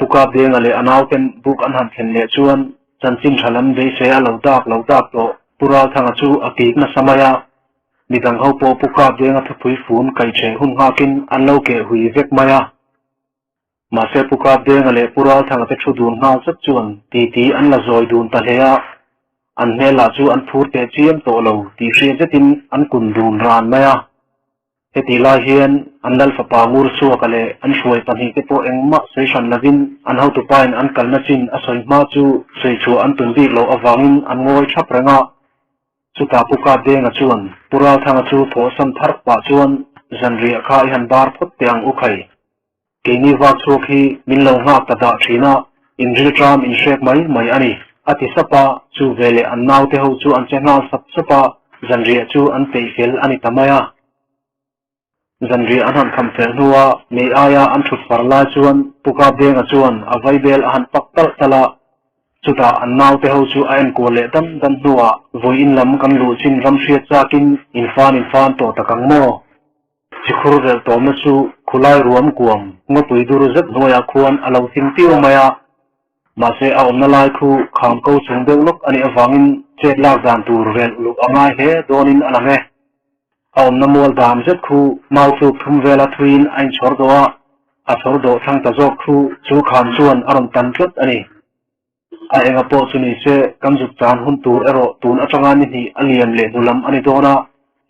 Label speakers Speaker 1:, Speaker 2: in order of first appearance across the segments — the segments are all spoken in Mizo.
Speaker 1: Pu Kapdenga leh a nauten buk an han thlen leh chuan chanchin tha lam beisei a lo dak lo dak tawh. Pu Ralthanga chu a kik nasa mai a, midang ho pawh Pu Kapdenga thupui fun kaihṭheh hun nghakin an lo keh hui vek mai a. Mahse Pu Kapdenga leh Pu Ralthanga te thu dun nghal zet chuan titi an la zawi dun ta hle a, an hmel lah chu an phur teh chiam tawh lo tih hriat zetin an kun dun ran mai a. Hetih lai hian an lal fapa ngur chhuaka leh an hruai pahnihte pawh engmah sawi hran lovin an hotupain an kalna chin a sawi hma chu sawi chhuah an tum bik loh avangin an ngawi thap reng a. Chutah Pu Kapdenga chuan Pu Ralthanga chu thawhsan thar pah chuan zanriah kha i han bar phawt teh ang u khai. Keini vak chhuak hi min lo nghak ta dah thin a, inrilṭam inhrek mai mai a ni, a ti sap a, chu veleh an naute ho chu an che nghal sap sap a, zanriah chu an peih fel a ni ta mai a. Zanriah an han kham fel hnua mei aia an ṭhut far lai chuan Pu Kapdenga chuan a vaibel a han pak talh talh a, chutah an naute ho chu a enkual leh dam dam hnuah vawiin lam kan luh chin ram hriat chakin infan infan tawh tak ang maw? Chikhur velh tawmna chu khulai ruam kuam ngawpui dur zet hnuaiah khuan a lo thing tiu mai a, mahse a awmna lai khu kham ko chung deuh lawk a nih avangin chet lak dan tur velh uluk a ngai hle dawnin a lang e. A awmna mual dam zet khu mau tluk thum vela thuiin a inchhawr dawh a, a chhawr dawh thlang ta zawk khu chu kham chuan a rawn tan tlat a ni. A enga pawh chu ni se, kan zuk chan hun tur erawh tun atanga ni hnih a lian leh hnu lam a ni dawn a,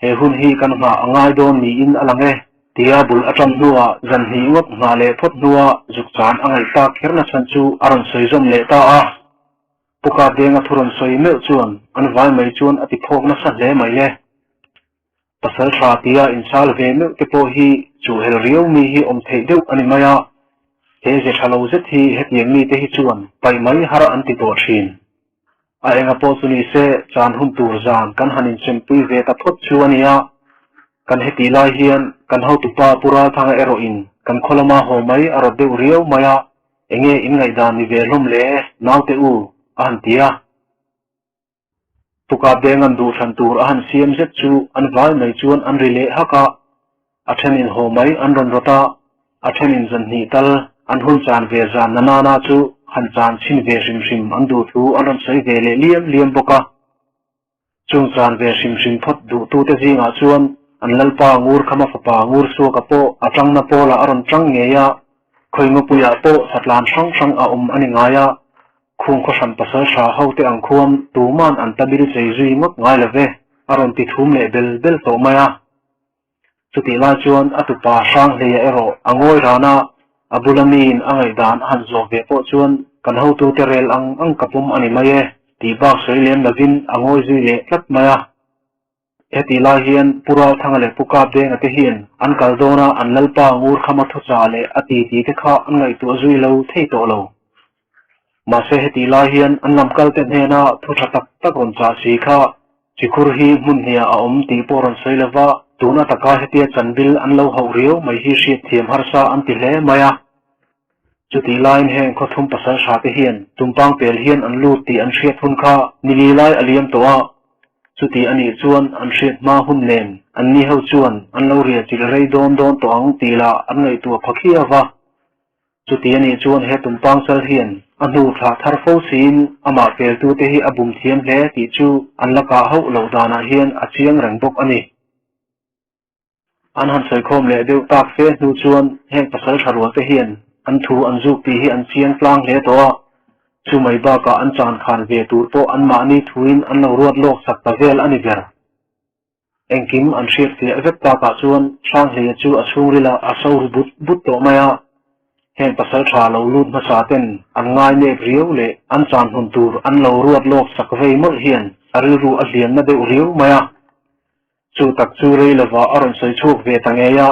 Speaker 1: he hun hi kan nghah a ngai dawn niin a lang e, tia bul a tan hnuah zan hnih ngawt nghah leh phawt hnua zuk chan a ngaih tak kher na chhan chu a rawn sawi zawm leh ta a. Pu Kapdenga thu rawn sawi meuh chuan an vai mai chuan a ti phawk nasa hle mai le. Pasal tha tia insal ve meuh te pawh hi chuhel riau mi hi awm theih deuh a ni mai a, he ze tha lo zet hi hetiang mite hi chuan paih mai har an ti tawh thin. A enga pawh chu ni se chan hun tur zan kan han inchempui ve ta phawt chu a nia, kan hetih lai hian kan hotupa Pu Ralthanga erawhin kan khaw lama haw mai a rawt deuh riau mai a, enge inngaihdan ni ve hlawm le naute u a han ti a. Tukah beng an duh thlan tur a han siam zet chu an vai mai chuan an ri leh hak a, a thenin haw mai an rawn rawt a, a thenin zan hnih tal an hun chan ve zan na nana chu han chan chhin ve hrim hrim an duh thu an rawn sawi ve leh liam liam bawk a. Chung chan ve hrim hrim phawt duhtute zingah chuan an lalpa Ngurkhama fapa Ngursuaka pawh a tangna pawlah a rawn tang ngei a, Khawingawpuiah pawh satlan hrang hrang a awm a ni ngai a, Khung khawhran pasal hra ho te ang khuan tuman an ta bil chei zui ngawt ngai lo ve, a rawn ti thum leh bel bel tawh mai a. Chutih lai chuan a tupa Hranghleia erawh a ngawi ran a, a bula miin a ngaihdan a han zawh ve pawh chuan kan hotute rel ang ang ka pawm a ni mai e tih bak sawi lem lovin a ngawi zui leh tlat mai a. Hetih lai hian Pu Ralthanga leh Pu Kapdenga te hian an kal dawn a, an lalpa Ngurkhama thucha leh a titi te kha an ngaihtuah zui lo thei tawh lo. Mahse hetih lai hian an lam kal te hnena thu tha tak tak rawn chah si kha Chikhur hi hmun hniah a awm tih pawh rawn sawi lova, tun ataka hetia chanbil an lo hauh riau mai hi hriatthiam harsa an ti hle mai a. Chutih laiin heng khawthum pasal hra te hian tumpang pel hian an lut tih an hriat hun kha nili lai a liam tawh a, chuti a nih chuan an hriat hma hun nen an ni ho chuan an lo riah chilh rei dawn dawn tawh ang tih lah an ngaihtuah pha khiau a. Chuti a nih chuan he tumpang chal hian a hnu thlah thar fo siin amah peltute hi a bum thiam hle tih chu an la kah hauh loh danah hian a chiang reng bawk a ni. An han sawikhawm leh deuh tak fe hnu chuan heng pasal tha rual te hian an thu an zuk tih hi an chiang tlang hle tawh a, chu mai bakah an chan khan ve tur pawh anmahni thuin an lo ruat lawk sak ta vel a ni ber. Engkim an hriat fiah vek takah chuan Hranghleia chu a chhungrilah a so ru but but tawh mai a, heng pasal tha lo lut hmasa ten an ngai nep riau leh an chan hun tur an lo ruat lawk sak vei mawlh hian a rilru a hliamna deuh riau mai a. Chu tak chu rei lova a rawn sawi chhuak ve ta ngei a,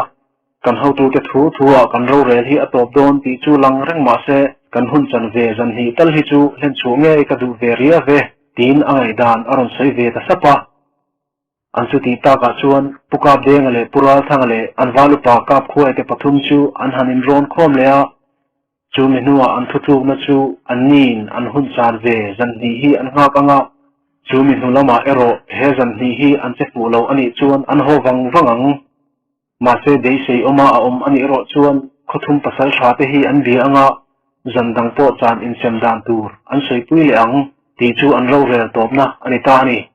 Speaker 1: kan hotute thu thu-ah kan rorel hi a tawp dawn tih chu lang reng mah se, kan hun chan ve zan hnih tal hi chu hlen chhuah ngei ka duh ve ria ve, tiin a ngaihdan a rawn sawi ve ta sap a. An chu tih takah chuan Pu Kapdenga leh Pu Ralthanga leh an val upa Kapkhuaite te pathum chu an han inrawn khawm leh a, chu mi hnuah an thutlukna chu anniin an hun chan ve zan hnih hi an nghak ang a, chu mi hnu lamah erawh he zan hnih hi an che fuh lo a nih chuan an haw vang vang ang. Mahse beisei awma a awm a nih erawh chuan khawthum pasal tha te hi an bia ang a. zan dang pawh chan insem dan tur an sawipui leh ang tih chu an rorel tawpna a ni ta a ni.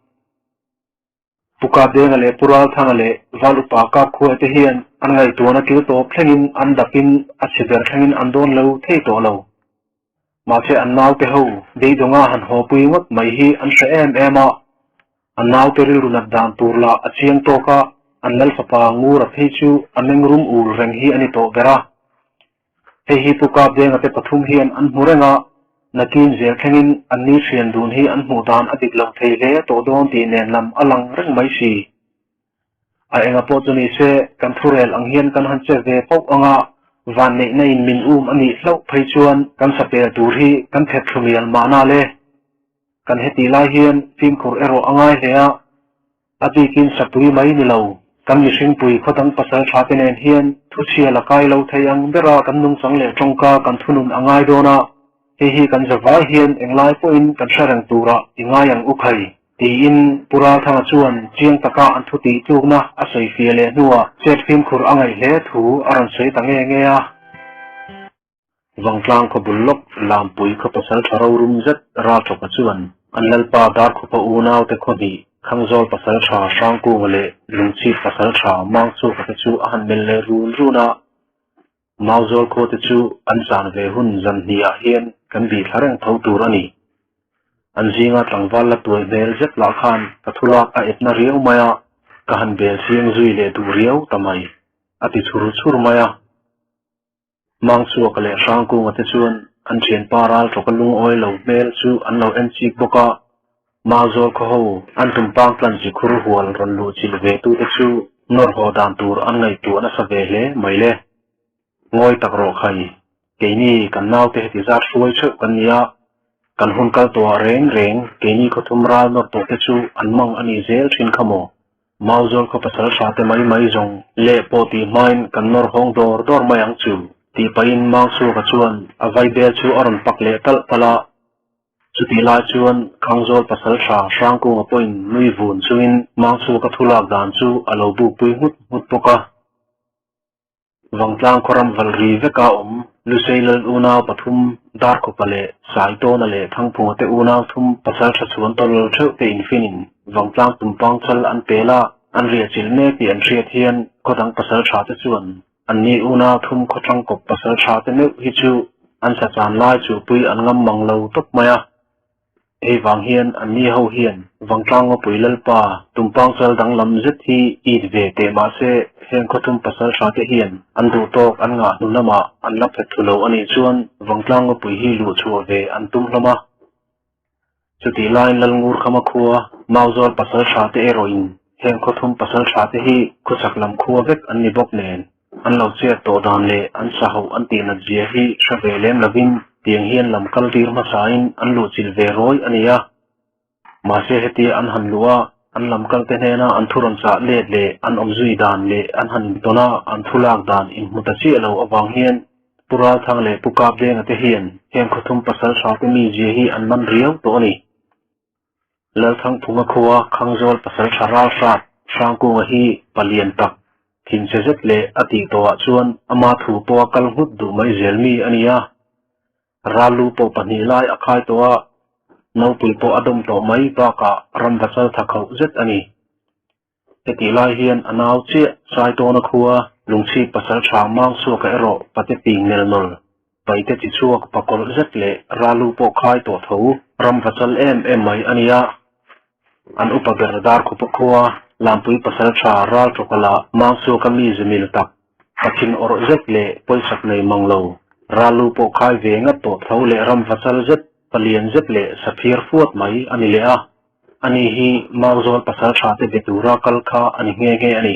Speaker 1: Pu Kapdenga leh Pu Ralthanga leh Val Upa Kapkhuaia te hian an ngaihtuahna kil tawp thlengin an dapin a chhe ber thlengin an dawn lo thei tawh lo. Mahse an naute ho beidawnga han hawpui ngawt mai hi an hre em em a, an naute rilru nat dan tur lah a chiang tawk a, an Lalfapa Ngura phei chu a meng rum ul reng hi a ni tawh ber a. Hei hi Pu Kapdenga te pathum hian an hmu reng a, nakin zel thlengin an ni thian dun hi an hmuh dan a dik lo thei hle tawh dawn tih nen lam a lang reng mai si. A enga pawh chu ni se, kan thurel ang hian kan han che ve pauh ang a, vanneihna in min um a nih hlauh phei chuan kan sapel tur hi kan thet thlu mial mahna le. Kan hetih lai hian fimkhur erawh a ngai hle a, a bikin sapui mai ni lo, kan mihringpui khaw dang pasal tha te nen hian thuchhia la kai lo thei ang bera kan nungchang leh tawngka kan thunun a ngai dawn a, hei hi kan zavai hian englai pawhin kan hre reng turah i ngai ang u khai. Tiin Pu Ralthanga chuan chiang taka an thu tih tlukna a sawi fiah leh hnuah chet fimkhur a ngaih hle thu a rawn sawi ta nge nge a. Vangtlang khaw bul lawk Lampui khaw pasal tha rorum zet Ralthawka chuan an lalpa Darkhupa unaute khaw hnih Khangzawl pasal tha Hrangkunga leh Lungchhip pasal tha Mangchhuaka te chu a han melh leh run run a. Mauzawl khaw te chu an chan ve hun zan hnih ah hian kan bih thla reng tho tur a ni. An zinga tlangval la tuai hmel zet lah khan ka thulak a epna riau mai a, ka han bel chiang zui leh duh riau ta mai, a ti chhur chhur mai a. Mangchhuaka leh Hrangkunga te chuan an thianpa ral tawka lungawi lo hmel chu an lo en chik bawk a, Mauzawl khaw ho an tumpang tlan chi khur hual rawn luh chilh ve tute chu nawr haw dan tur an ngaihtuah nasa ve hle mai le. Ngawi tak rawh khai, keini kan naute heti zat hruai theuh kan ni a, kan hun kal tawhah reng reng keini khawthum ral nawr tawh te chu an mang a nih zel thin kha maw? Mauzawl khaw pasal hra te mai mai zawng leh pawh tih hmain kan nawr hawng dawr dawr mai ang chu tih pahin Mangchhuaka chuan a vaibel chu a rawn pak leh talh talh a. Chutih lai chuan Khangzawl pasal hra Hrangkunga pawhin nui vun chungin Mangchhuaka thu lak dan chu a lo bukpui nghut nghut bawk a. Vangtlang khaw ram val ri veka awm Lusei Lal unau pathum Darkhawpa leh Saitawna leh Thangphunga te unau thum pasal tha chhuan tawlh theuh te infinin Vangtlang tumpang chal an pel a, an riah chilh mek tih an hriat hian khaw dang pasal tha te chuan Anni unau thum khawthlang kawp pasal tha te meuh hi chu an sa chan lai chuhpui an ngam mang lo tawp mai a. Hei vang hian anni ho hian Vangtlang Ngawpui Lalpa tumpang chal danglam zet hi it ve teh mah se heng khawthum pasal tha te hian an duh tawk an ngah hnu lamah an la phet thu lo a nih chuan Vangtlang Ngawpui hi luh chhuah ve an tum hlawm a. Chutih laiin Lalngurkhama khua Mauzawl pasal tha te erawhin heng khawthum pasal tha te hi khawchhak lam khua vek an ni bawk nen an lo chet tawh dan leh an sa hauh an tih nat zia hi hre ve lem lovin tiang hian lam kal tir hmasain an luhchilh ve rawi a ni a. Mahse hetia an han luh a, an lam kal te hnena an thu rawn chah let leh an awm zui dan leh an han tawn a an thu lak dan inhmu ta chiah lo avang hian Pu Ralthang leh Pu Kapdenga te hian heng khawthum pasal tha te mizia hi an man riau tawh a ni. Lalthangphunga khua Khangzawl pasal tha Ralhrat Hrangkunga hi palian tak, thinchhe zet leh a tih tawhah chuan ama thu pawha kal nghut duh mai zel mi a ni a. Rallu pawh pahnih lai a khai tawh a, nopui pawh a dawm tawh mai bakah ramva chal tha khauh zet a ni. Hetih lai hian a nau chiah Saitawna khua Lungchhip pasal tha Mangchhuaka erawh pate ping nel nawl, paite chi chhuak pakawlh zet leh Ralu pawh khai tawh tho ramva chal em em mai a ni a. An upa ber Darkhupa khua Lampui pasal tha Raltawka lah Mangchhuaka mi zimil tak Pathin awrh zet leh pawisak nei mang lo, Ralu pawh khai ve ngat tawh tho leh ramva chal zet, palian zet leh saphir fuat mai a ni leh a. Ani hi Mauzawl pasal tha te be tura kal kha a ni nghe nghe a ni.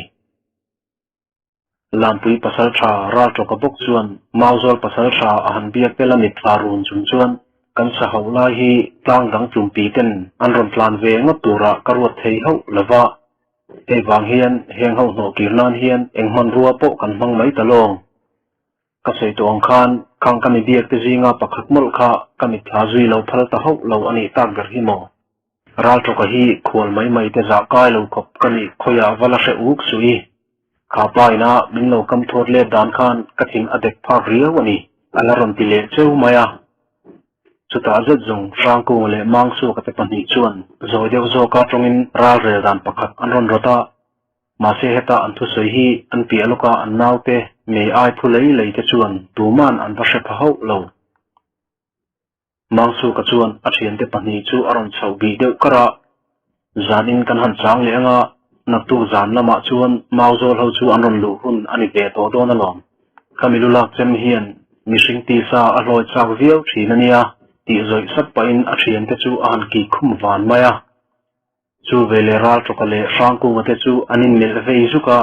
Speaker 1: Lampui pasal tha Raltawka bawk chuan Mauzawl pasal tha a han biak tel a mitthla run chung chuan kan sa hauh lai hi tlang dang tlumpi ten an rawn tlan ve ngawt turah ka ruat thei hauh lova. Hei vang hian heng ho hnawh kir nan hian eng hmanrua pawh kan hmang mai ta lawng. Ka sawi tawh ang khan khang ka mi biak te zinga pakhat mawlh kha ka mitthla zui lo phal ta hauh lo a nih tak ber hi maw? Raltawka hi khual mai mai te zah kai lo khawp ka nih khawiah va la hre uk suh i. Kha pa ina min lo kam thawt let dan khan ka thin a dek phak riau a ni. A la rawn ti leh cheu mai a. Chutah zet zawng Hrangkunga leh Mangsuaka te pahnih chuan zawi deuh zawka tawngin ral rel dan pakhat an rawn rawt a. Mahse heta an thusawi hi an piah lawka an naute mei ai phu lei lei te chuan tuman an va hre pha hauh lo. Mangsuka chuan a thiante pahnih chu a rawn chhoh bih deuh kar a, Zanin kan han chang leh anga naktuk zan lamah chuan Mauzawl ho chu an rawn luh hun a ni ve tawh dawn alawm. Ka milu lak chem hian mihring tisa a hlawi chak viau thin a nia tih zawih sap pahin a thiante chu a han kik khum van mai a. Chu veleh Raltawka leh Hrangkunga te chu an inmelh vei zuk a,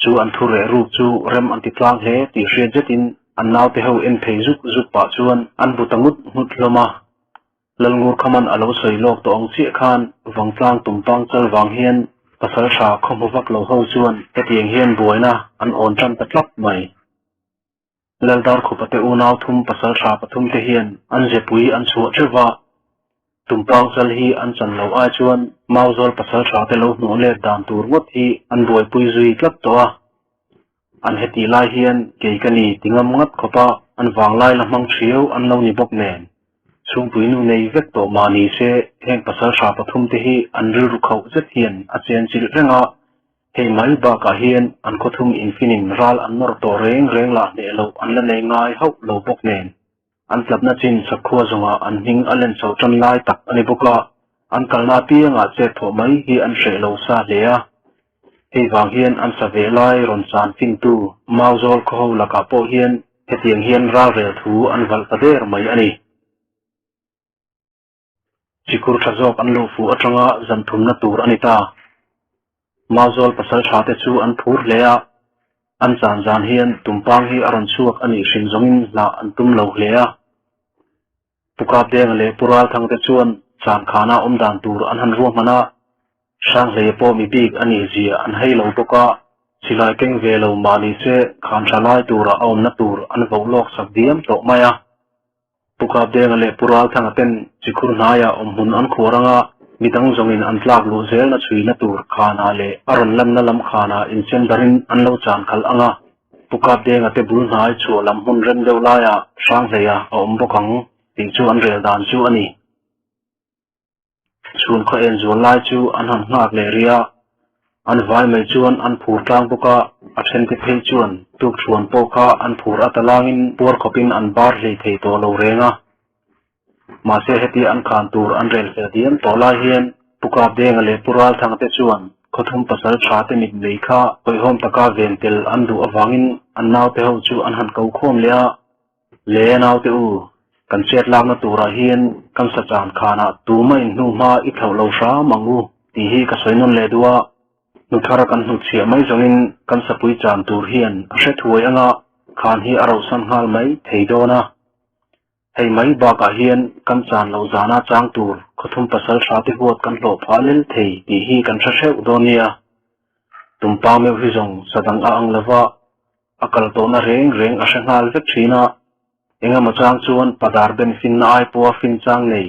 Speaker 1: chu an thu reh ruk chu rem an ti tlang hle tih hriat zetin an naute ho en phei zuk zuk pah chuan an bu ta ngut ngut hlawm a. Lalngur khaman a lo sawi lawk tawh ang chiah khan Vangtlang tumpang chal vang hian pasal tha khaw hmu vak lo ho chuan hetiang hian buaina an awn tan ta tlat mai. Laldar khupate unau thum pasal tha pathum te hian an zepui an chhuah theuh va, tumpang chal hi an chan loh ai chuan Mauzawl pasal tha te lo hmuh let dan tur ngawt hi an buaipui zui tlat tawh a. An hetih lai hian kei ka ni ti ngam ngat khawp a, an vanglai la hmang thiau an lo ni bawk nen. Chhungpui nu nei vek tawh mah ni se heng pasal tha pathum te hi an rilru khauh zet hian a chen chilh reng a, Hei mai bakah hian an khawthum infinin ral an nawr tawh reng reng lah hneh loh an la nei ngai hauh lo bawk nen. An tlatna chin sakhua zawngah an hming a len chhoh tan lai tak a ni bawk a, an kalna apiangah chet thawh mai hi an hreh lo sa hle a. Hei vang hian an sa ve lai rawn chan fintu Mauzawl khawho lakah pawh hian hetiang hian ralrel thu an valh ta der mai a ni. Chikur tha zawk an luh fuh atanga zan thumna tur a ni ta. Mauzawl pasal tha te chu an phur hle a, an chan zan hian tumpang hi a rawn chhuak a nih hrim zawngin hlah an tum lo hle a. Pu Kapdenga leh Pu Ralthang te chuan chan khana awm dan tur an han ruahman a, Hranghleia pawh mi bik a nih zia an hei lo bawk a, silai keng ve lo mah ni se khan tha lai tura a awmna tur an voh lawk sak diam tawh mai a. Pu Kapdenga leh Pu Ralthanga ten chikhur hnaiah awmhmun an khuar anga midang zawngin an tlak luh zelna chhuina tur khanah leh a rawn lanna lam khanah insem darin an lo chan khalh anga Pu Kapdenga te bul hnai chhuah lam hmun rem deuh laiah Hranghleia a awm bawk ang tih chu an rel dan chu a ni. Chhun khaw en zual lai chu an han nghak leh rih a, an vai mai chuan an phur tlang bawk a, a thente phei chuan tuk thuan pawh kha an phur a ta langin puar khawpin an bar hlei thei tawh lo reng a. Mahse hetia an khan tur an rel fel diam tawh lai hian Pu Kapdenga leh Pu Ralthanga te chuan khawthum pasal tha te mit mei kha hawihhawm taka ven tel an duh avangin an naute ho chu an han ko khawm leh a, Le naute u, kan chet lakna turah hian kan sa chan khanah tuma inhnu hma i thlauh lo hram ang u tih hi ka sawi nawn leh duh a. Hnuthar kan hnutchhiah mai zawngin kan sapui chan tur hian a hre thuai anga khan hi a rohsan nghal mai thei dawn a. Hei mai bakah hian kan chan loh zana chang tur khawthum pasal tha te huat kan hlawh phah lel thei tih hi kan hre hreuh dawn nia. Tumpa meuh hi zawng sa dang a ang lova A kal tawhna reng reng a hre nghal vek thin a, engemaw chang chuan padar ben finna ai pawha fin chang nei,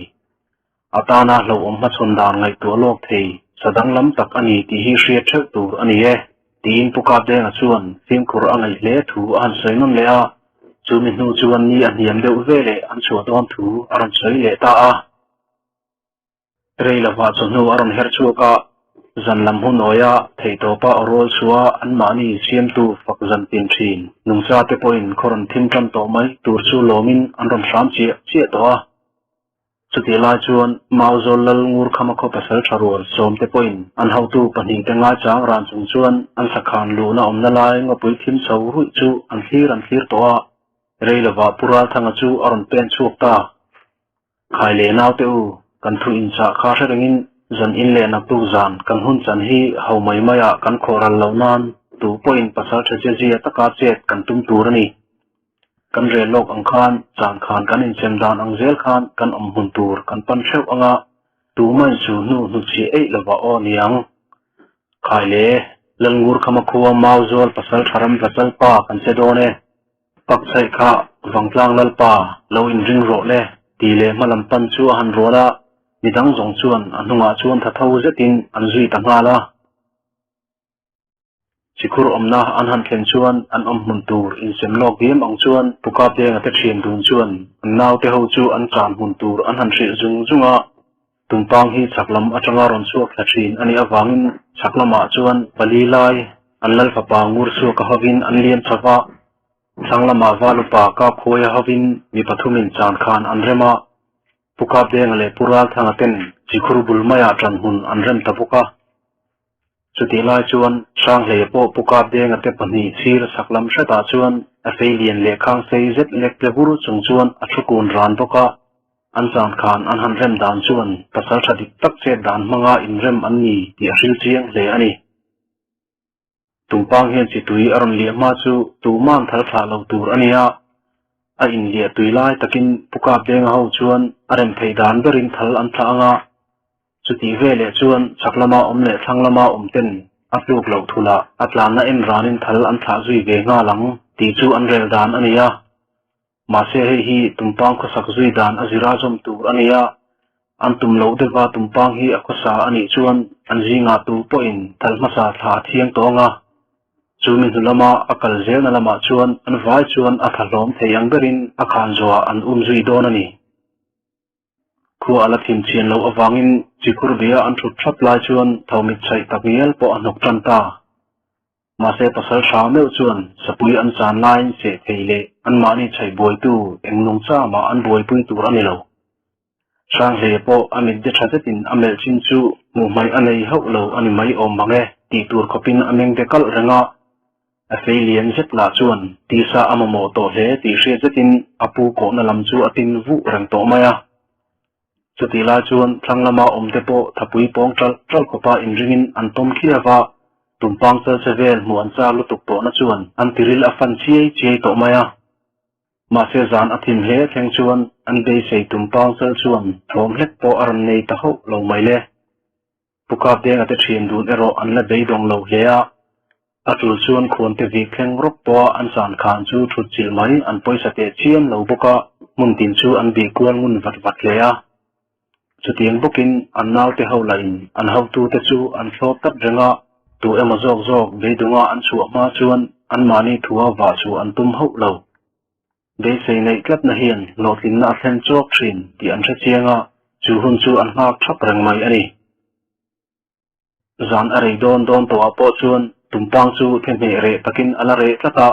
Speaker 1: a tana hlauhawm hmachhawn dan ngaihtuah lawk thei sa danglam tak a ni tih hi hriat theuh tur a ni e, tiin Pu Kapdenga chuan fimkhur a ngaih hle thu a han sawi nawn leh a, chumi hnu chuan ni a hniam deuh veleh an chhuah dawn thu a rawn sawi leh ta a. Rei lovah chawhnu a rawn her chhuak a, zan lam hun awia theihtawpa aw rual chhuah anmahni siamtu fak zan tin thin. Nungcha te pawhin khaw rawn thim tan tawh mai tur chu lawmin an rawn hram chiah chiah tawh a. Chutih lai chuan Mauzawl Lal Ngurkhama khaw pasal tha rual sawm te pawhin an hotu pahnih te ngaichang ran chung chuan an sakhan luhna awmna lai ngawpui thim chho ruih chu an thlir an thlir tawh a. Rei lovah Pu Ralthanga chu a rawn pen chhuak ta. Khai leh naute u, kan thu inchah kha hre rengin zan in leh naktuk zan kan hun chan hi ho mai maiah kan khawh ral loh nan tu pawhin pasal tha zia zia taka chet kan tum tur a ni. Kan rel lawk ang khan chan khan kan insem dan ang zel khan kan awm hmun tur kan pan theuh anga tuma insu hnu hnuchhiah eih lovah aw niang. Khai le, Lalngur khama khua Mauzawl pasal tha ram vachal pa kan che dawn e. Pak chhaih kha Vangtlang Lalpa lo inring rawh le tih leh hma lam pan chu a han rual a, midang zawng chuan a hnungah chuan tha tho zetin an zui ta nghal a. Chikhur awmna an han thlen chuan an awm hmun tur insem lawk diam ang chuan Pu Kapdenga te thian dun chuan an naute ho chu an chan hmun tur an han hrilh zung zung a. Tumpang hi chhak lam atanga rawn chhuak thla thin a nih avangin chhak lamah chuan pali lai an lal fapa ngur chhuak a hovin an liam chho va, thlang lamah val upa Kapkhuaia hovin mi pathumin chan khan an rem a. Pu Kapdenga leh Pu Ralthanga ten chikhur bul maiah ṭan hmun an rem ta bawk a. Chutih lai chuan Hranghleia pawh Pu Kapdenga te pahnih sir chhak lam hretah chuan a fei lian leh khang sei zet lek tle vur chung chuan a thu kun ran bawk a. An chan khan an han rem dan chuan pasal tha dik tak chet dan hmanga inrem an ni tih a hril chiang hle a ni. Tumpang hian chi tui a rawn liah hma chu tuman thal thlah lo tur a nia. A inliah tui lai takin Pu Kapdenga ho chuan a rem theih dan berin thal an thlah ang a. Chutih veleh chuan chhak lama awm leh thlang lama awm ten a tluk loh thulah a tlanna en ranin thal an thlah zui ve nghal ang tih chu an rel dan a ni a. Mahse hei hi tumpang khawsak zui dan a zira zawm tur a ni a, an tum loh deuha tumpang hi a khawsa a nih chuan an zingah tu pawhin thal hmasa thla a thiang tawh ang a. Chu mi hnu lama a kal zelna lamah chuan an vai chuan a thlahlawm thei ang berin a khan zuah an um zui dawn a ni. Khua a la thim chian loh avangin chikhur bia an thut thap lai chuan tho mit chhaih tak ngial pawh a hnawk tan ta. Mahse pasal hra meuh chuan sapui an chan laiin seh thei leh anmahni chhaih buaitu eng nungcha mah an buaipui tur a ni lo. Hranghleia pawh a mit de tha zetin a melh chin chu hmuh hmaih a nei hauh lo a ni mai awm mang e tih tur khawpin a meng de kalh reng a. A fei lian zet lah chuan tisa a mamawh tawh hle tih hriat zetin a pu kawhna lam chu a tin vuh reng tawh mai a. Chutih lai chuan thlang lama awmte pawh thapui pawng ṭalh ṭalh khawpa inringin an tawm khiau a, tumpang chalche vel hmuh an chak lutuk tawhna chuan an tiril a fan chiai chiai tawh mai a. Mahse zan a thim hle thleng chuan an beisei tumpang chal chuan thawm hlek pawh a rawn nei ta hauh lo mai le. Pu Kapdenga te thian dun erawh an la beidawng lo hle a, a tul chuan khuante vik thleng rawk pawha an chan khan chu thut chilh mai an pawisa teh chiam lo bawk a, hmun tin chu an bih kual ngun vat vat hle a. Chutiang bawkin an naute ho lahin an hotute chu an thlawp tlat reng a, tu emaw zawk zawk beidunga an chhuah hma chuan anmahni thua vah chu an tum hauh lo. Beisei neih tlatna hian hlawhtlinna a thlen chawk thin tih an hre chiang a, chu hun chu an nghak thap reng mai a ni. Zan a rei dawn dawn tawhah pawh chuan tumpang chu thehmeh reh takin a la reh tlat a,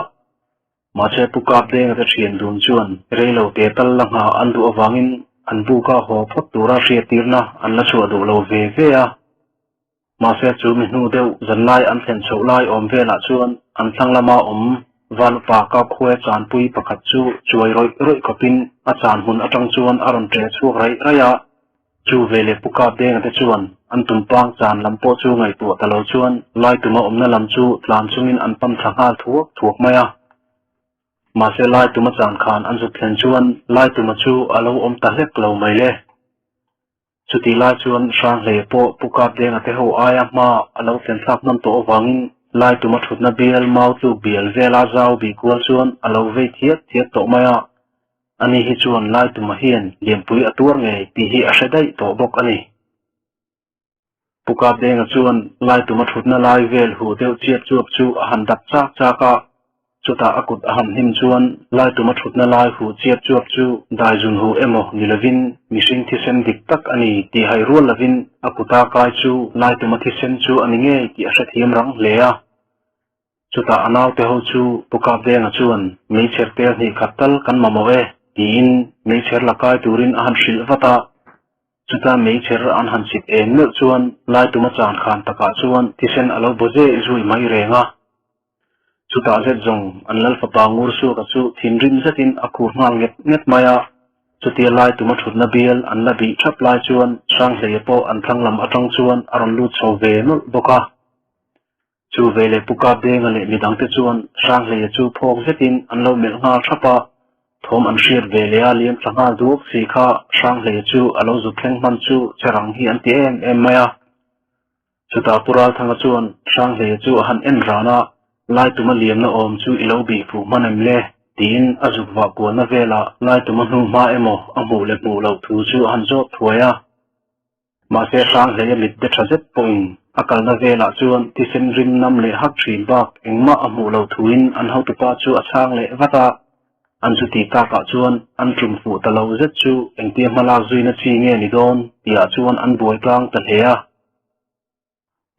Speaker 1: mahse Pu Kapdenga te thian dun chuan rei lo te tal la nghah an duh avangin an buka haw phawt tura hriattirna an la chhuah duh lo ve ve a. Mahse chu mi hnu deuh zanlai an thlen chhoh lai awm velah chuan an thlang lama awm Valupa Kapkhuaia chanpui pakhat chu chuai rawih rawih khawpin a chan hmun atang chuan a rawn ṭe chhuak raih raih a. Chu veleh Pu Kapdenga te chuan an tumpang chan lam pawh chu ngaihtuah ta lo chuan Laituma awmna lam chu tlan chungin an pam thla nghal thuak thuak mai a. Mahse Laituma chan khan an zut thlen chuan Laituma chu a lo awm ta hlek lo mai le. Chutih lai chuan Hranghleia pawh Pu Kapdenga te ho aia hma a lo thlen thlak hman tawh avangin Laituma thutna bial mau tluk bial vela zau bih kual chuan a lo vei thiat thiat tawh mai a. Ani hi chuan Laituma hian lianpui a tuar ngei tih hi a hre daih tawh bawk a ni. Pu Kapdenga chuan Laituma thutna lai vel huh deuh chiap chuap chu a han dap chak chak a. Chutah a kut a han hnim chuan Laituma thutna lai huh chiap chuap chu daizun huh emaw ni lovin mihring thisen dik tak a ni tih hai rual lovin a kuta kai chu Laituma thisen chu a ni ngei tih a hrethiam rang hle a. Chutah a naute ho chu Pu Kapdenga chuan meichher tel hnih khat tal kan mamawh e tiin meichher la kai turin a han hrilh vat a. Chuta meichher an han chhit em meuh chuan Laituma chan khan takah chuan thisen a lo baw zeh zui mai reng a. Chutah zet zawng an lal fapa Ngursuaka chu thinrim zetin a khur nghal nget nget mai a. Chutia lai tuma thutna bial an la bih thap lai chuan Hranghleia pawh an thlang lam atang chuan a rawn lut chho ve nawlh bawk a. Chu veleh Pu Kapdenga leh midangte chuan Hranghleia chu phawk zetin an lo melh nghal thap a. Thawm an hriat ve leh a liam thla nghal duak si kha Hranghleia chu a lo zut thleng hman chu che rang hi an ti em em mai a. Chutah Pu Ralthanga chuan Hranghleia chu a han en ran a, Laituma liamna awm chu i lo bih fuh hman em le? tiin a zuk vah kualna velah Laituma hnu hma emaw a hmuh leh hmuh loh thu chu a han zawt thuai a. Mahse Hranghleia mit de tha zet pawhin A kalna velah chuan thisen rim nam leh hak thin bak engmah a hmuh lo thuin an hotupa chu a chhang leh vat a. An chu tih takah chuan an tum fuh ta lo zet chu engtia hmalak zuina chi nge ni dawn tihah chuan an buai tlang ta hle a.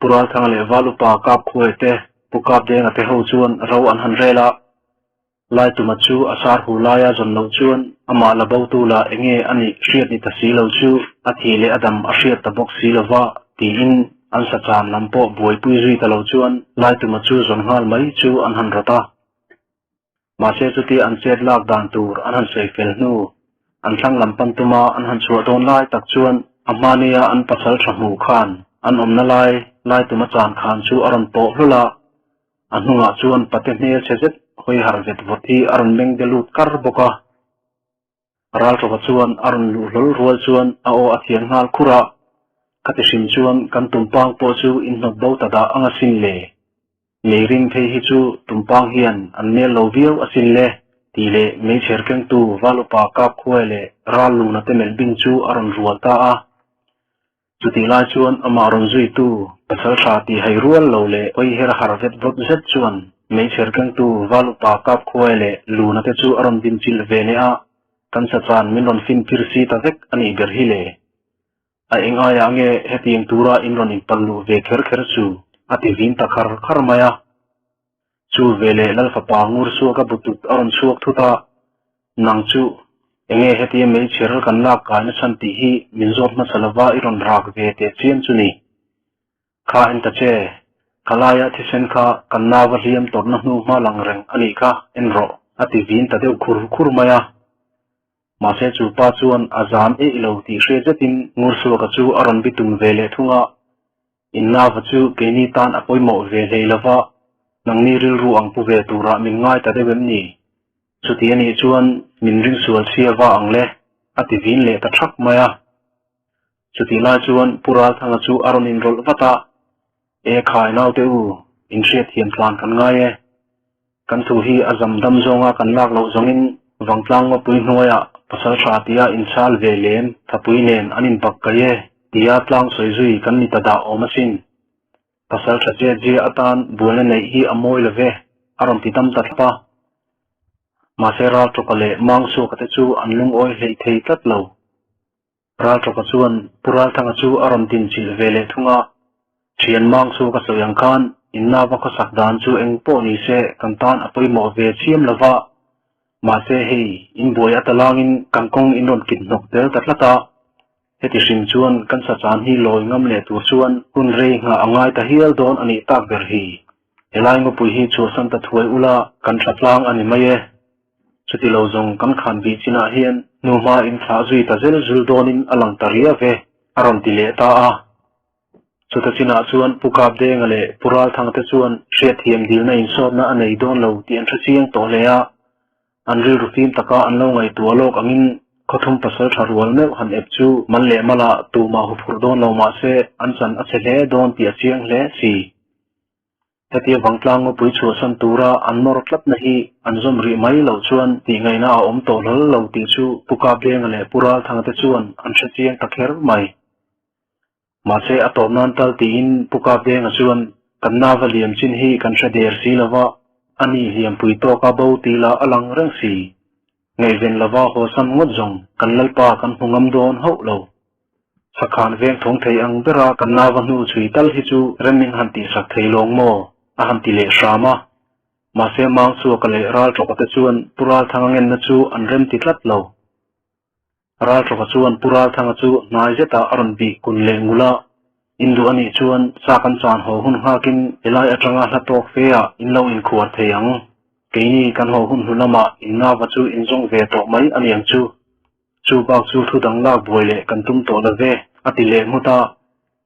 Speaker 1: Pu Ralthanga leh Val Upa Kap Khuai te, Pu Kap Denga te ho chuan ro an han rel a. Laituma chu a sar hu laia zawn loh chuan amah la botu lah enge a nih hriat ni ta si lo chu a thih leh a dam a hriat ta bawk si lova tiin an sachan lam pawh buaipui zui ta lo chuan Laituma chu zawn nghal mai chu an han rawt a. Mahse chutia an chet lak dan tur an han sawi fel hnu, an thlang lam pan tuma an han chhuah dawn lai tak chuan a hmania an pasal tha hmuh khan an awmna lai Laituma chan khan chu a rawn pawh hlul a. A hnungah chuan pate hmel chhe zet hawi harh vet vawt hi a rawn meng de lut kar bawk a. Ralṭawka chuan a rawn luh hlawl rual chuan a aw a thian nghal khur a, Ka ti hrim chuan kan tumpang pawh chu in hnawt bo ta dah ang asin le. Mei ring phei hi chu tumpang hian an mel lo viau asin le, tih leh meichher kengtu Valupa Kapkhuai leh Ralluna te melh bing chu a rawn rual ta a. Chutih lai chuan amah rawn zuitu pasal tha tih hai rual lo leh hawi her har vet vawt zet chuan meichher kengtu val upa kap khuai leh luna te chu a rawn din chilh ve leh a, kan sachan min rawn fin phir si ta vek a nih ber hi le. A eng aiah nge hetiang tura in rawn inpal luh ve kher kher chu a ti vin ta khar khar mai a. Chu veleh Lalfapa ngur suak a butut a rawn chhuak thut a, Nang chu enge hetia meichher kan lak kaina chhan tih hi min zawt hmasa lova i rawn rak ve teh chiam chu ni. Kha en ta che, ka laia thisen kha kan nau a hliam tawrhna hnu hma lang reng a nih kha, en rawh, a ti vin ta deuh khur khur mai a. Mahse chu pa chuan a zam eih lo tih hriat zetin Ngursuaka chu a rawn bitum ve leh thung a, Innava chu keini tan a pawimawh ve hlei lova, nangni rilru ang pu ve turah min ngai ta deuh em ni? Chuti a nih chuan min ringsual chhia va ang le, a ti vin leh ta thak mai a. Chutih lai chuan Pu Ralthanga chu a rawn inrawlh vat a, E khai naute u, inhriatthiam tlan kan ngai e. Kan thu hi a zam dam zawnga kan lak loh zawngin Vangtlang ngawpui hnuaiah pasal tha tia inchhal ve lem thapui nen an inbak kai e tia tlang sawi zui kan ni ta dah awm asin. Pasal tha chet zia atan buaina neih hi a mawi lo ve, a rawn ti dam ta thlap a. Mahse Raltawka leh Mangsuaka te chu an lungawi hleih thei tlat lo. Raltawka chuan Pu Ralthanga chu a rawn din chilh ve leh thung a, Thian mang chu ka sawi ang khan innava khawsak dan chu eng pawh ni se kan tan a pawimawh ve chiam lo va, mahse hei inbuai a talangin kan kawng in rawn kit hnawk tel ta tlat a, heti hrim chuan kan sachan hi lawi ngam leh tur chuan hun rei nghah a ngai ta hial dawn a nih tak ber hi. Helai ngawpui hi chhuahsan ta thuai ula kan tha tlang a ni mai e. Chuti lo zawng kan khan bih chinah hian hnuhma inthlah zui ta zel zul dawnin a lang ta riau ve, a rawn ti leh ta a. Chuta chinah chuan Pu Kapdenga leh Pu Ralthanga te chuan hriatthiam dilna insawtna a nei dawn lo tih an hre chiang tawh hle a. An rilru fim taka an lo ngaihtuah lawk angin khawthum pasal tha rual meuh han ep chu mal leh malah tumah huphurh dawn lo mah se an chan a chhe hle dawn tih a chiang hle si. Hetia vangtlang ngawpui chhuahsan tura an nawr tlatna hi an zawm rih mai loh chuan tih ngaihna a awm tawh hlawl lo tih chu Pu Kapdenga leh Pu Ralthanga te chuan an hre chiang ta kher mai. Mahse a tawp nan tal tiin Pu Kapdenga chuan kan nava liam chin hi kan hre der si lova, a ni hliampui tawka bo tih lah a lang reng si. Ngaihven lova hawsam ngawt zawng kan Lalpa kan hmu ngam dawn hauh lo. Sakhan veng thawng thei ang bera kan nava hnu chhui tal hi chu rem in han tihsak thei lawng maw? a han ti leh hram a. Mahse Mangchhuaka leh Ralṭawka te chuan Pu Ralthanga ngenna chu an rem ti tlat lo. Ralṭawka chuan Pu Ralthanga chu hnai zetah a rawn bih kun leh ngul a, In duh a nih chuan sa kan chan haw hun nghakin helai atanga hla tawk fe ah in lo inkhuar thei ang. Keini kan haw hun hnu lamah in nava chu in zawng ve tawh mai a niang chu. Chu bak chu thu dang lak buai leh kan tum tawh lo ve, a ti leh nghut a.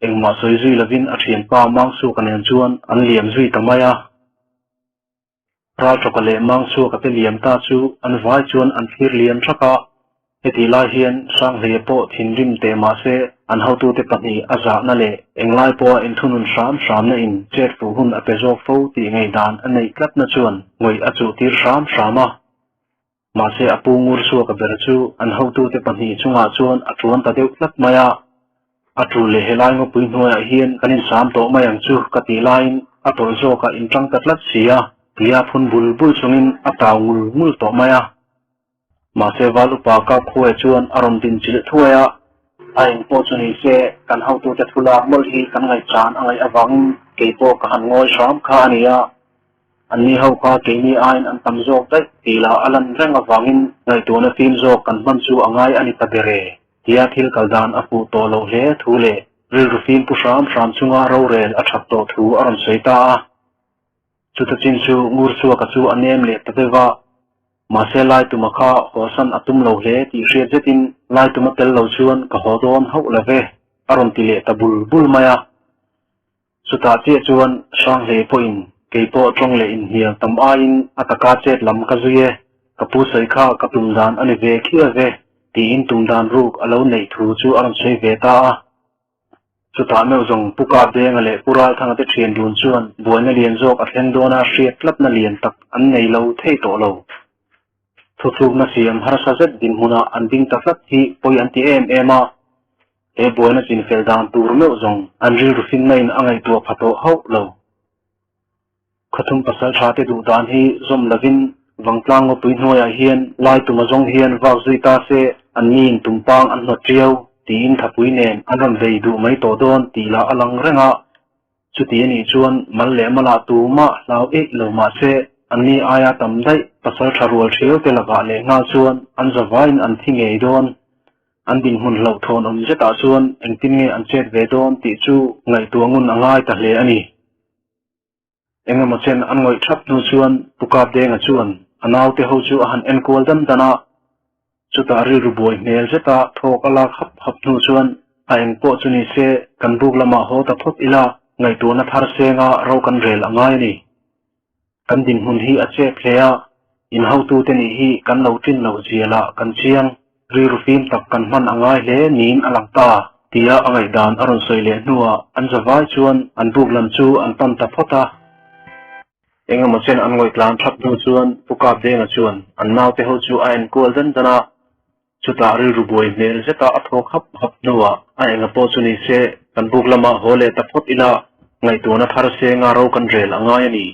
Speaker 1: Engmah sawi zui lovin a thianpa Mangsuaka nen chuan an liam zui ta mai a. Ralṭawka leh Mangsuaka te liam ta chu an vai chuan an thlir liam thak a. Hetih lai hian Hranghleia pawh thinrim teh mah se an hotute pahnih a zahna leh englai pawha inthunun hram hramna in chet fuh hun a pe zawk fo tih ngaihdan a neih tlatna chuan ngawih a chuhtir hram hram a. Mahse a pu ngur chhuak a ber chu an hotute pahnih chungah chuan a tuan ta deuh tlat mai a. A tul leh helai ngawpui hnuaiah hian kan insam tawh mai ang chu ka tih laiin a tawlh zawkah inṭang ta tlat si a, tia phun bul bul chungin a tau ngul ngul tawh mai a. Mahse val upa kap khuaia chuan a rawn din chilh thuai a, a eng pawh chu ni se kan hotute thu lak mawlh hi kan ngaihchan a ngaih avangin kei pawh ka han ngawi hram kha a ni a. Anni ho kha keini aiin an tam zawk daih tih lah a lan reng avangin ngaihtuahna fim zawk kan hman chu a ngai a ni ta ber e. Tia thil kal dan a fuh tawh loh hle thu leh rilru fim pu hram hram chunga rorel a that tawh thu a rawn sawi ta a. Chuta chin chu ngur chhuaka chu a nem leh ta deuh a. Mahse Laituma kha hawsan a tum lo hle tih hriat zetin Laituma tel lo chuan ka haw dawn hauh lo ve a rawn ti leh ta bul bul mai a. Chutah chiah chuan Hranghlei pawhin kei pawh tawng leh inhnial tam aiin a taka chet lam ka zui e, ka pu sawi kha ka tum dan a ni ve khiau ve tiin tum dan ruk a lo neih thu chu a rawn sawi ve ta a. Chutah meuh zawng Pu Kapdenga leh Pu Ralthanga te thian dun chuan buaina lian zawk a thleng dawna hriat tlatna lian tak an nei lo thei tawh lo. Thuthlukna siam harsa zet dinhmunah an ding ta tlat hi pawi an ti em em a. He buaina chinfel dan tur meuh zawng an rilru finna in a ngaihtuah pha tawh hauh lo. Khawthum pasal tha te duh dan hi zawm lovin Vangtlang ngawpui hnuaiah hian lai tuma zawng hian vak zui ta se an ni in tumpang an hnawt ṭiau tiin thapui nen an rawn vei duh mai tawh dawn tih lah a lang reng a. Chuti a nih chuan mal leh malah tumah hlau eih lo mah se anni aia tam daih pasal tha rual ṭhiau te lakah leh nghal chuan an zavaiin an thi ngei dawn. An dinhmun hlauhthawn awm zetah chuan engtin nge an chet ve dawn tih chu ngaihtuah ngun a ngai ta hle a ni. Engemaw chen an ngawih thap hnu chuan Pu Kapdenga chuan a naute ho chu a han enkual dan dan a, chutah rilru buai hmel zeta thawk a lak hap hap hnu chuan a eng pawh chu ni se kan buk lamah haw ta phawt ila ngaihtuahna thar senga ro kan rel a ngai a ni. Kan dinhmun hi a chep hle a, in hotute nih hi kan lo tlin loh zia lah kan chiang, rilru fim tak kan hman a ngai hle niin a lang ta, tia a ngaihdan a rawn sawi leh hnuah an zavai chuan an buk lam chu an pan ta phawt a. Engemaw chen an ngawih tlan thap hnu chuan Pu Kapdenga chuan an naute ho chu a enkual dan dan a, Chutah rilru buai hmel zeta a thawk hap hap hnuah a enga pawh chu ni se kan buk lamah haw leh ta phawt ila ngaihtuahna thar senga ro kan rel a ngai a ni.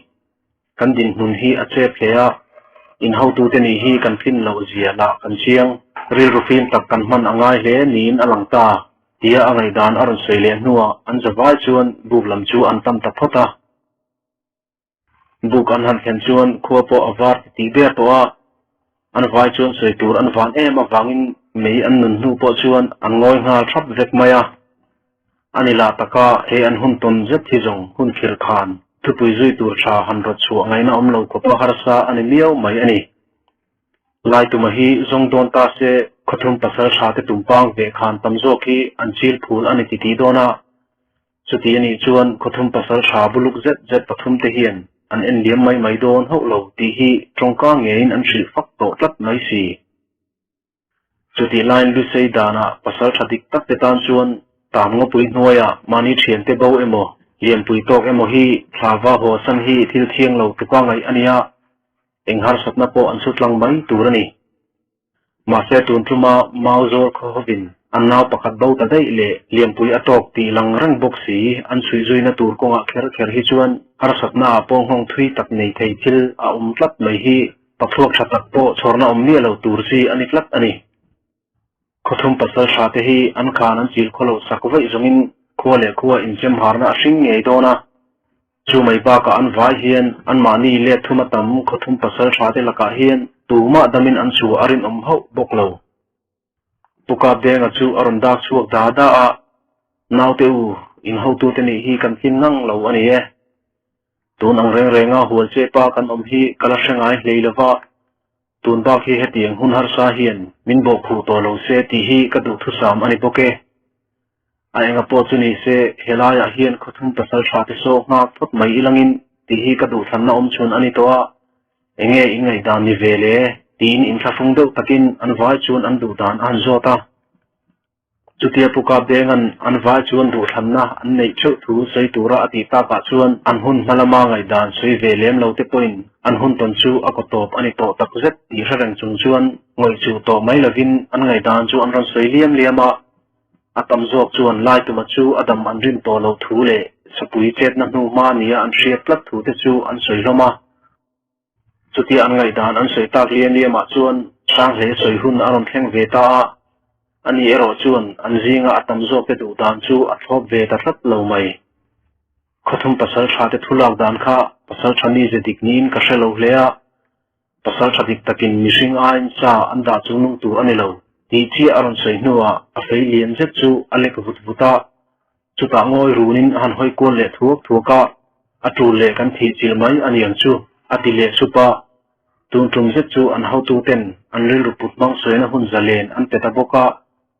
Speaker 1: Kan dinhmun hi a chep hle a, in hotute nih hi kan tlin loh zia lah kan chiang, rilru fim tak kan hman a ngai hle niin a lang ta, tia a ngaihdan a rawn sawi leh hnuah an zavai chuan buk lam chu an tam ta phawt a. Buk an han thlen chuan khua pawh a var ti tih ber tawh a, an vai chuan sawi tur an van em avangin mei an nun hnu pawh chuan an ngawi nghal thap vek mai a. A ni lah taka he an hun tawn zet hi zawng hun khir khan thupui zui tur tha han rawt chhuah ngaihna awm lo khawpa harsa a ni miau mai a ni. Laituma hi zawng dawn ta se khawthum pasal tha te tumpang veh khan tam zawk hi an chil phul a ni ti tih dawn a. Chuti a nih chuan khawthum pasal tha buluk zet zet pathum te hian an en liam mai mai dawn hauh lo tih hi tawngka ngeiin an hrilh fak tawh tlat mai si. Chutih laiin Lusei danah pasal tha dik tak te tan chuan tam ngawpui hnuaiah mahni thiante bo emaw lianpui tawk emaw hi thlava haw san hi thil thiang lo tluka ngaih a nia, eng harsatna pawh an chhutlang mai tur a ni. Mahse tun ṭuma Mau zawl khaw hovin an nau pakhat bo ta daih leh lianpui a tawk tih lang reng bawk si an chhuih zuina tur kawngah kher kher hi chuan harsatna ah pawh nghawng thui tak nei thei thil a awm tlat mai hi pathluak ṭha tak pawh chhawrna awm miah lo tur chi a ni tlat a ni. Khawthum pasal ṭha te hi an khan an chil khaw loh sak vaih zawngin khua leh khua inchemharna a hring ngei dawn a. Chu mai bakah an vai hian anmahni let thum a tam khawthum pasal tha te lakah hian tumah damin an chhuah a rinawm hauh bawk lo. Pu Kapdenga chu a rawn dak chhuak da da a, Naute u, in hotute nih hi kan tlin ngang lo a ni e. Tun ang reng renga hual che pa kan awm hi ka la hre ngai hlei lo va, tun bak hi hetiang hun harsa hian min bawhkhuh tawh lo se tih hi ka duhthusam a ni bawk e. A enga pawh chu ni se, helaiah hian khawthum pasal tha te saw nghak phawt mai ilangin tih hi ka duhthlanna awm chhun a ni tawh a, enge in ngaihdan ni ve le? tiin inthlahrung deuh takin an vai chuan an duhdan a han zawt a. Chutia Pu Kapdenga'n an vai chuan duhthlanna an neih theuh thu sawi tura a tih takah chuan an hun hma lama ngaihdan sawi ve lem lo te pawhin an hun tawn chu a kaw tawp a ni tawh takzet tih hre reng chung chuan ngawih chuh tawh mai lovin an ngaihdan chu an rawn sawi liam liam a. A tam zawk chuan Laituma chu a dam an rin tawh loh thu leh sapui chetna hnu hma nia an hriat tlat thu te chu an sawi hlawm a. Chutia an ngaihdan an sawi tak liam liamah chuan Hranghleia sawi hun a rawn thleng ve ta a, ani erawh chuan an zinga a tam zawkte duh dan chu a thlawp ve ta tlat lo mai. Khawthum pasal tha te thu lak dan kha pasal tha mize dik niin ka hre lo hle a, pasal tha dik takin mihring aiin sa an dah chung nung tur a ni lo tih chiah a rawn sawi hnuah a fei lian zet chu a lek vut vut a, chutah ngawi runin a han hawi kual leh thuak thuak a, a tul leh kan thih chilh mai a ni ang chu a ti leh sup a, tun tum zet chu an hotuten an rilru put hmang sawina hun zalen an pe ta bawk a.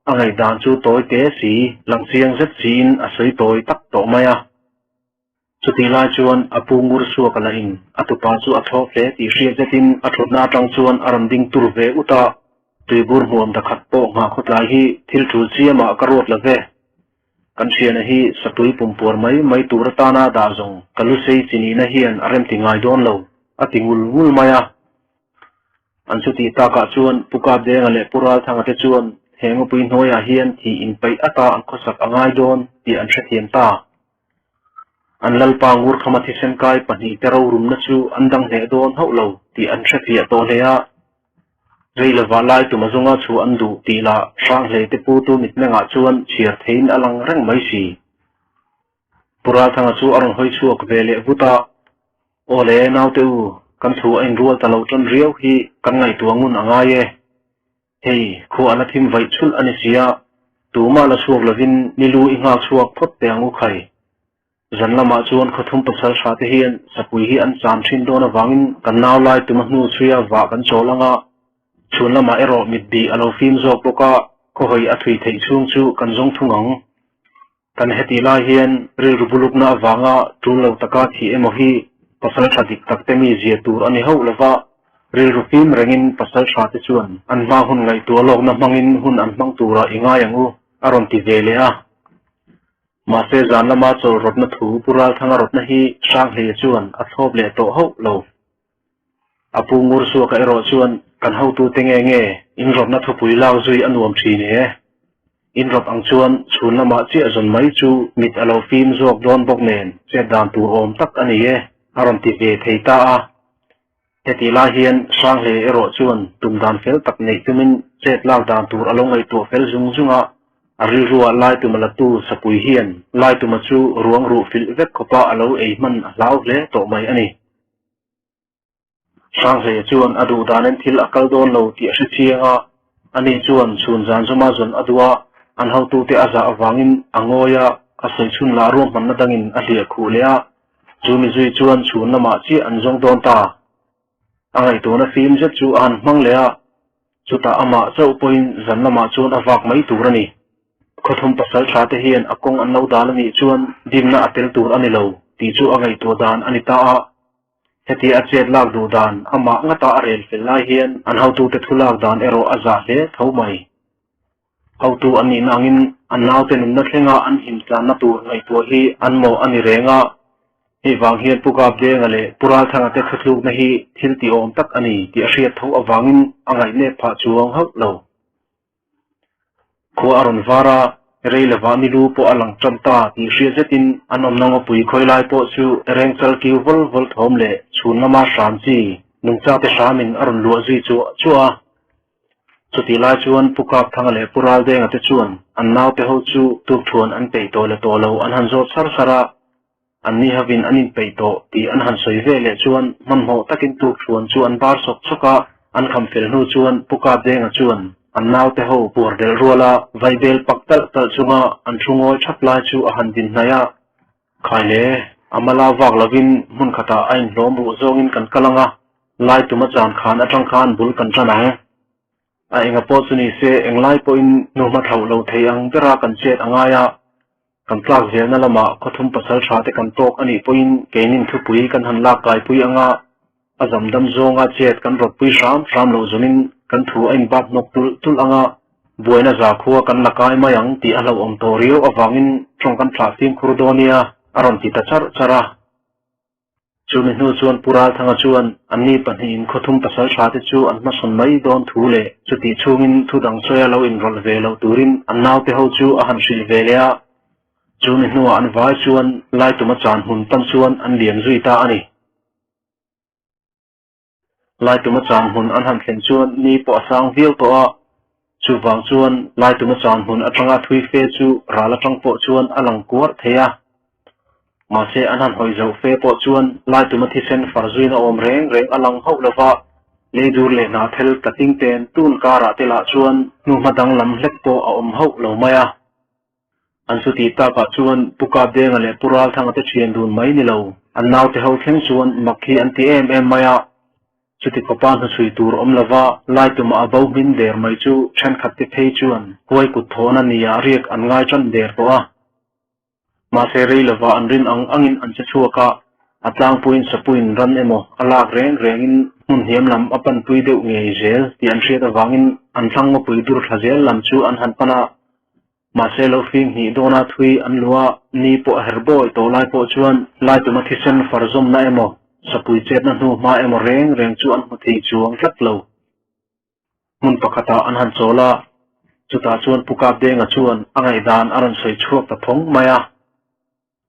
Speaker 1: A ngaihdan chu tawi te si, lang chiang zet siin a sawi tawi tak tawh mai a. Chutih lai chuan a pu ngur suak a la in, a tupa chu a thlawp hle tih hriat zetin a thutna atang chuan a rawn ding tur ve ut a. Tuibur hmuam dakhat pawh nghah khawtlai hi thil tul chiamah ka ruat lo ve. Kan thiana hi sapui pumpuar mai mai tur atana dah zawng ka lu sei chi nihna hian a remti ngai dawn lo, a ti ngul ngul mai a. An chutih takah chuan Pu Kapdenga leh Pu Ralthanga te chuan he ngawpui hnuaiah hian thih inpeih ata an khawsak a ngai dawn tih an hrethiam ta. An lalpa Ngurkhama thisen kai pahnihte rorumna chu an dang hneh dawn hauh lo tih an hrefiah tawh hle a. Rei lova lai tuma zawnga chhuah an duh tih lah Hranghlei te putu mitmengah chuan chhiar theiin a lang reng mai si. Pu Ralthanga chu a rawn hawi chhuak ve leh vut a, Aw le, naute u, kan thu a inrual ta lo tan riau hi kan ngaihtuah ngun a ngai e. Hei, khua a la thim vaih chhulh a ni si a, tumah la chhuak lovin ni lu i nghak chhuak phawt teh ang u khai. Zan lamah chuan khawthum pasal hra te hian sapui hi an chan thin dawn avangin kan nau lai tuma hnu chhuia vah kan chawl ang a, chhun lamah erawh mitbih a lo fim zawk bawk a, khawhawi a thui theih chhung chu kan zawng thung ang. Kan hetih lai hian rilru bulukna avanga tul lo taka thih emaw hi pasal tha dik tak te mi zia tur a ni hauh lova, rilru fim rengin pasal tha te chuan an hma hun ngaihtuah lawkna hmangin hun an hmang turah i ngai ang u, a rawn ti ve leh a. Mahse zan lama chawl rawtna thu Pu Ralthanga rawtna hi Hranghleia chuan a thlawp leh tawh hauh lo. A pu ngur suaka erawh chuan kan hotute nge nge inrawtna thupui lak zui a nuam thin e. Inrawt ang chuan chhun lamah chiah zawn mai chu mit a lo fim zawk dawn bawk nen chet dan tur awm tak a ni e, a rawn ti ve thei ta a. Hetih lai hian Hranghleia erawh chuan tum dan fel tak neih tumin chet lak dan tur a lo ngaihtuah fel zung zung a, a rilruah Laituma latu Sapui hian Laituma chu ruang ruh filh vek khawpa a lo ei hman a hlau hle tawh mai a ni. Hranghleia chuan a duh danin thil a kal dawn lo tih a hre chiang a, ani chuan chhun zan zawma zawn a duh a, an hotute a zah avangin a ngawi a, a sawi chhun lah ruahmanna dangin a hliah khuh leh a, chu mi zui chuan chhun lamah chiah an zawng dawn ta. A ngaihtuahna fim zet chu a han hmang leh a, chutah amah chauh pawhin zan lamah chuan a vak mai tur a ni. Khawthum pasal tha te hian a kawng an lo dal a nih chuan dimna a tel tur a ni lo tih chu a ngaihtuah dan a ni ta a. Hetia a chet lak duh dan amah ngata a rel fel lai hian an hotute thu lak dan erawh a za hle tho mai. Hotu an nihna angin an naute nunna thlenga an him tlanna tur ngaihtuah hi an mawh a ni reng a, hei vang hian Pu Kapdenga leh Pu Ralthanga te thutlukna hi thil tihawm tak a ni tih a hriat tho avangin a ngaihnep phah chuang hauh lo. Khua a rawn var a, rei lovah ni lu pawh a lang tan ta tih hriat zetin an awmna ngawpui khawi lai pawh chu reng chal kiu vawl vawl thawm leh chhun lama hram chi nungchate hramin a rawn luah zui chuah chuah a. Chutih lai chuan Pu Kapthanga leh Pu Raldenga te chuan an naute ho chu tukthuan an peih tawh leh tawh lo an han zawt sar sar a. An ni hovin an inpeih tawh tih an han sawi ve leh chuan hmanhmawh takin tukthuan chu an bar sawk sawk a, an kham fel hnu chuan Pu Kapdenga chuan an naute ho puar delh ruala vaibel pak talh talh chunga an thu ngawi thap lai chu a han din hnaih a. Khai le, a mala vak lovin hmun khatah a inhlawm ruh zawngin kan kal ang a, lai tuma chan khan atang khan bul kan tan ang. A enga pawh chu ni se englai pawhin hnuhma thlauh lo thei ang bera kan chet a ngai a, Kan tlak zelna lamah khawthum pasal tha te kan tawk a nih pawhin keinin thupui kan han lak kaipui ang a, a zam dam zawnga chet kan rawtpui hram hram loh zawnin kan thu a inbat hnawk tulh tulh ang a, buaina zakhua kan la kai mai ang tih a hlauhawm tawh riau avangin tawng kan thlah fimkhur dawn nia, a rawn ti ta charh charh a. Chumi hnu chuan Pu Ralthanga chuan anni pahnihin khawthum pasal tha te chu an hmasawn mai dawn thu leh chutih chhungin thu dang sawia lo inrawlh ve loh turin an naute ho chu a han hrilh ve leh a. Chumi hnuah an vai chuan Laituma chan hmun pan chuan an liam zui ta a ni. Laituma chan hmun an han thlen chuan ni pawh a sang viau tawh a, chuvang chuan Laituma chan hmun atanga thui fe chu ral atang pawh chuan a lang kuar thei a. Mahse an han hawi zoh fe pawh chuan Laituma thisen far zuina awm reng reng a lang hauh lova, leidur leh hnahthel tlating ten tun karah te lah chuan hnuhma danglam hlek pawh a awm hauh lo mai a. An chuti takah chuan Pu Kapdenga leh Pu Ralthanga te thian dun mai ni lo, an naute ho thleng chuan mak hi an ti em em mai a. Chuti khawpa hnuchhui tur awm lova Laitumah a bo hmin der mai chu thenkhat te phei chuan huai kut thawhna nia riak an ngai tan der tawh a. Mahse rei lova an rin ang angin an che chhuak a, a tlangpuiin sapuiin ran emaw a lak reng rengin hmun hniam lam a panpui deuh ngei zel tih an hriat avangin an thlang ngawpui dur thla zel lam chu an han pan a. Mahse lo fing hnih dawna thui an luh a, ni pawh a her bawi tawh lai pawh chuan Laituma thisen far zawmna emaw, sapui chetna hnu hma emaw reng reng chu an hmu thei chuang tlat lo. Hmun pakhatah an han chawl a, chutah chuan Pu Kapdenga chuan a ngaihdan a rawn sawi chhuak ta phawng mai a.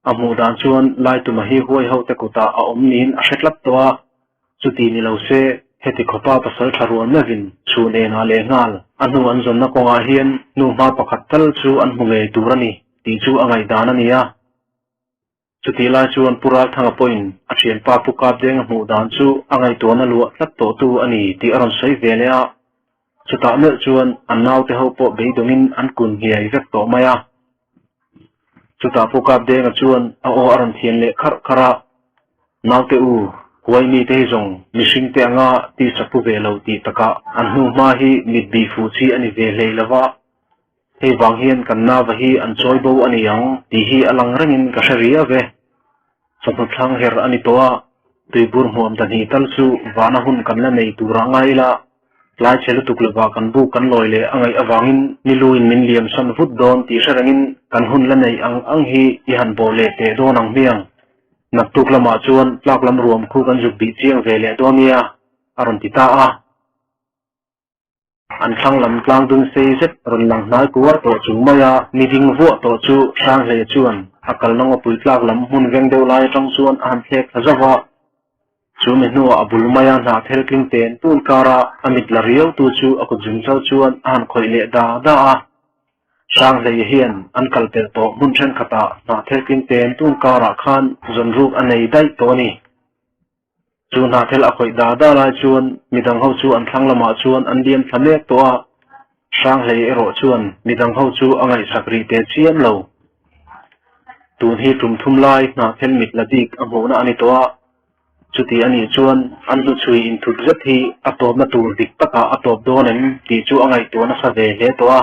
Speaker 1: A hmuh dan chuan Laituma hi huai ho te kutah a awm niin a hre tlat tawh a, chuti ni lo se heti khawpa pasal tha rual meuhin chhun enah leh nghal a hnu an zawnna kawngah hian hnu hma pakhat tal chu an hmu ngei tur a ni tih chu a ngaihdan a ni a. Chutih lai chuan Pu Ralthanga pawhin a thianpa Pu Kapdenga hmuh dan chu a ngaihtuahna luah tlat tawhtu a ni tih a rawn sawi ve leh a, chutah meuh chuan an naute ho pawh beidawngin an kun hniai vek tawh mai a. Chutah Pu Kapdenga chuan a aw a rawn thian leh kharh kharh a, Naute u, huai mite hi zawng mihring te anga tisa pu ve lo tih takah an hnu hma hi mit bih fuh chi a ni ve hlei lo va, hei vang hian kan nava hi an chawi bo a ni ang tih hi a lang rengin ka hre riau ve. Chawhnu thlang her a ni tawh a, tuibur hmuam dahnih tal chu vana hun kan la nei tur ah ngai ila, tlai chhe lutuk lovah kan buk kan lawi leh a ngaih avangin niluin min liam san vut dawn tih hre rengin kan hun la neih ang ang hi i han bawh leh teh dawn ang hmiang. Naktuk lamah chuan tlak lam ruam khu kan zuk bih chiang ve leh dawn nia, a rawn ti ta a. An thlang lam tlang dun sei zet rawn lang hnai kuar tawh chung mai a, ni ding vuah tawh chu Hranghlei chuan a kalna ngawpui tlak lam hmun veng deuh lai atang chuan a han thlek thla zauh a. Chu mi hnuah a bul maia hnah thel tling ten tun kara a mit la riau tu chu a kut zung chal chuan a han khawih leh da da a. Hranghlei hian an kal pelh tawh hmun thenkhatah hnah thel tling ten tun karah khan zawn ruk a nei daih tawh a ni. Chu hnahthel a khawih da da lai chuan midang ho chu an thlang lamah chuan an liam thla mek tawh a, Hranghlei erawh chuan midang ho chu a ngaihsak rih teh chiam lo. Tun hi tum thum lai hnahthel mit la bik a hmuhna a ni tawh a, chuti a nih chuan an hnuchhui inthup zet hi a tawpna tur dik takah a tawp dawn em tih chu a ngaihtuah nasa ve hle tawh a.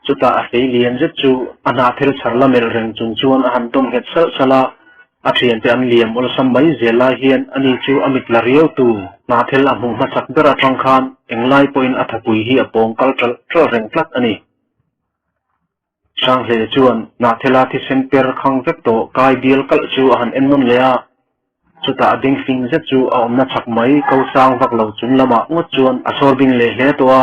Speaker 1: Chutah a hlei lian zet chu a hnahthel chhar la melh reng chung chuan a han tawm nghet salh salh a, a thiante an liam awlsam mai zel lai hian ani chu a mit la riau tu hnahthel a hmuh hmasak ber atang khan englai pawhin a thapui hi a pawng kal ṭalh ṭalh reng tlat a ni. Hranghlei chuan hnahthela thisen per khang vek tawh kai bial kalh chu a han en nawn leh a, Chutah a beng fing zet chu a awmna chak mai, ko sang vak lo chung lamah ngawt chuan a sawl bing leh hle tawh a,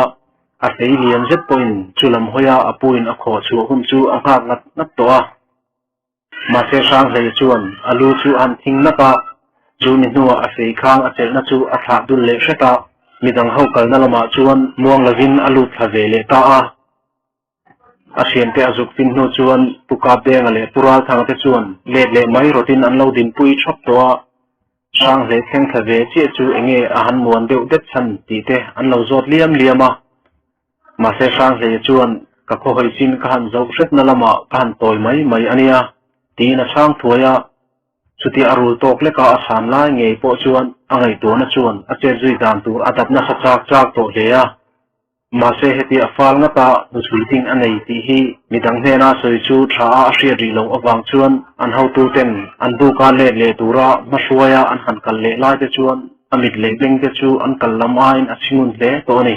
Speaker 1: a hlei lian zet pawhin chu lam hawia a puin a khawh chhuah hun chu a nghak ngat ngat tawh a. Mahse Hranghlei chuan a lu chu a han thing nak a, chu ni hnuah a fei khang a chelhna chu a thlah dul leh hret a, midang ho kalna lamah chuan muang lovin a lut thla ve leh ta a. A thiante a zuk fin hnu chuan Pu Kapdenga leh Pu Ralthanga te chuan let leh mai rawtin an lo dinpui thap tawh a, Hranghlei thleng thla ve chiah chu enge a han muan deuh det chhan tih te an lo zawt liam liam a. Mahse Hranghleia chuan ka khawhawi chin ka han zoh hretna lamah ka han tawi mai mai a nia tiin a chhang thuai a. Chutia a rul tawk leka a chhan lai ngei pawh chuan a ngaihtuahna chuan a chet zui dan tur a dap nasa chak chak tawh hle a. Mahse heti a fal ngata hnuchhui ding a nei tih hi midang hnena sawi chu tha a a hriat rih loh avang chuan an hotuten an buka let leh tura hmahruaia an han kal leh lai te chuan a mit leh beng te chu an kal lam aiin a chhingun hle tawh a ni.